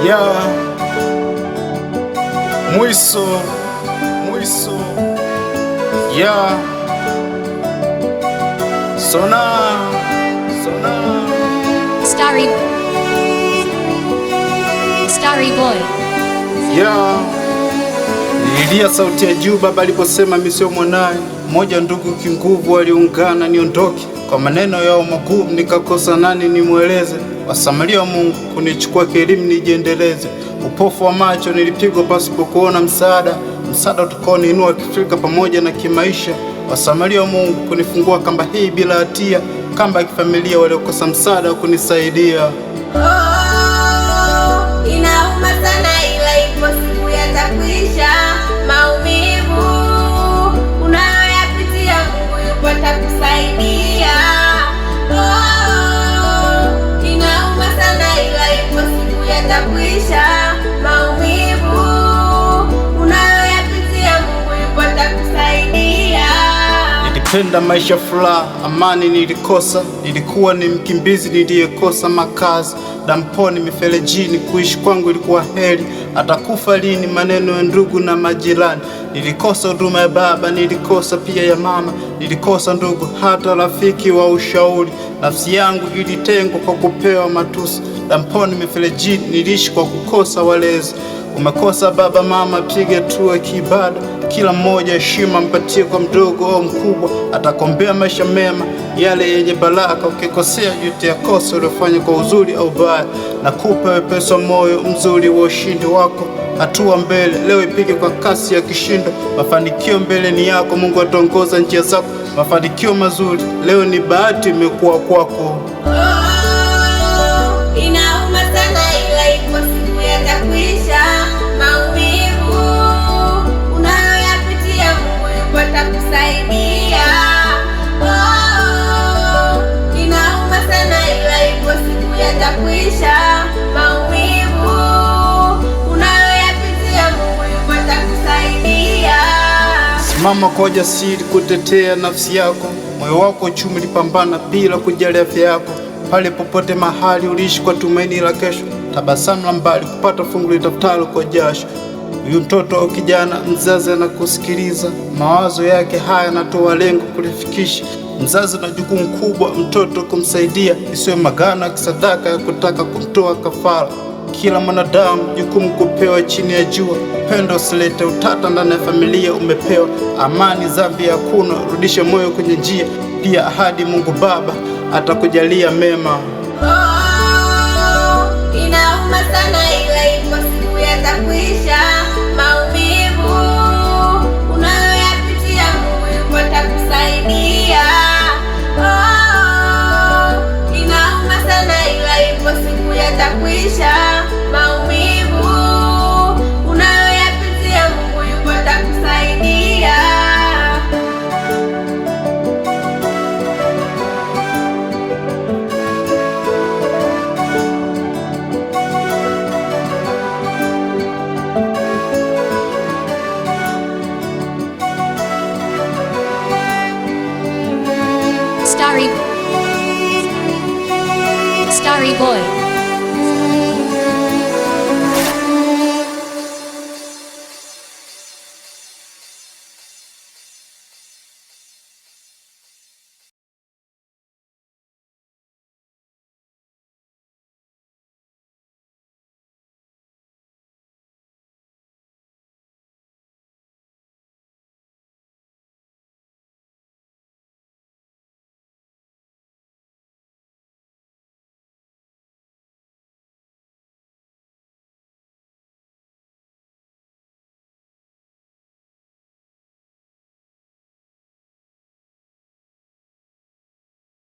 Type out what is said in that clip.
Ya mwiso mwiso ya sona sona. Starry Starry Boy. Ya nililia sauti ya juu baba aliposema mimi sio mwanaye. Mmoja ndugu kinguvu waliungana niondoke, kwa maneno yao magumu nikakosa nani nimweleze. Wasamaria wa Mungu kunichukua kielimu nijiendeleze. Upofu wa macho nilipigwa pasipo kuona msaada, msaada utakaoniinua kifikra pamoja na kimaisha. Wasamaria wa Mungu kunifungua kamba hii bila hatia, kamba ya kifamilia waliokosa msaada kunisaidia. Oh, inauma sana ila ipo siku yatakuisha. Maumivu unayoyapitia Mungu yupo atakusaidia. Oh, inauma sana ila ipo siku yatakuisha. Maumivu unayoyapitia Mungu yupo atakusaidia. Nilipenda maisha furaha, amani nilikosa. Nilikuwa ni mkimbizi niliyekosa makazi, damponi miferejini, kuishi kwangu ilikuwa heri. Atakufa lini? Maneno ya ndugu na majirani. Nilikosa huduma ya baba, nilikosa pia ya mama, nilikosa ndugu, hata rafiki wa ushauri. Nafsi yangu ilitengwa kwa kupewa matusi, damponi miferejini, niliishi kwa kukosa walezi. Umekosa baba mama, piga tu kiibada. Kila mmoja heshima mpatie kwa mdogo au mkubwa, atakombea maisha mema yale yenye baraka. Ukikosea jute ya kosa uliofanya kwa uzuri au baya, na kupa wepesi wa moyo mzuri wa ushindi wako. Hatua mbele leo ipige kwa kasi ya kishindo. Mafanikio mbele ni yako, Mungu ataongoza njia zako. Mafanikio mazuri leo ni bahati imekuwa kwako. Oh, inauma sana ila ipo siku yatakuisha. Maumivu unayoyapitia Mungu yupo atakusaidia. Oh, inauma sana ila ipo siku yatakuisha. Maumivu unayoyapitia Mungu yupo atakusaidia. Simama kwa ujasiri kutetea nafsi yako, moyo wako uchumi ulipambana bila kujali afya yako. Pale popote mahali uliishi kwa tumaini la kesho, tabasamu la mbali kupata fungu litafutalo kwa jasho. Huyu mtoto au kijana, mzazi anakusikiliza, mawazo yake haya yanatoa lengo kulifikisha. Mzazi na jukumu kubwa mtoto kumsaidia, isiwe magano ya kisadaka ya kutaka kumtoa kafara. Kila mwanadamu jukumu kupewa chini ya jua. Pendo usilete utata ndani ya familia umepewa. Amani dhambi hakuna, rudisha moyo kwenye njia. Pia ahadi Mungu Baba atakujalia mema. Oh, inauma sana ila ipo siku yatakuisha. Maumivu unayoyapitia Mungu yupo atakusaidia. Oh, inauma sana ila ipo siku yatakuisha. Maumivu unayoyapitia Mungu yupo atakusaidia. Starry Starry Boy.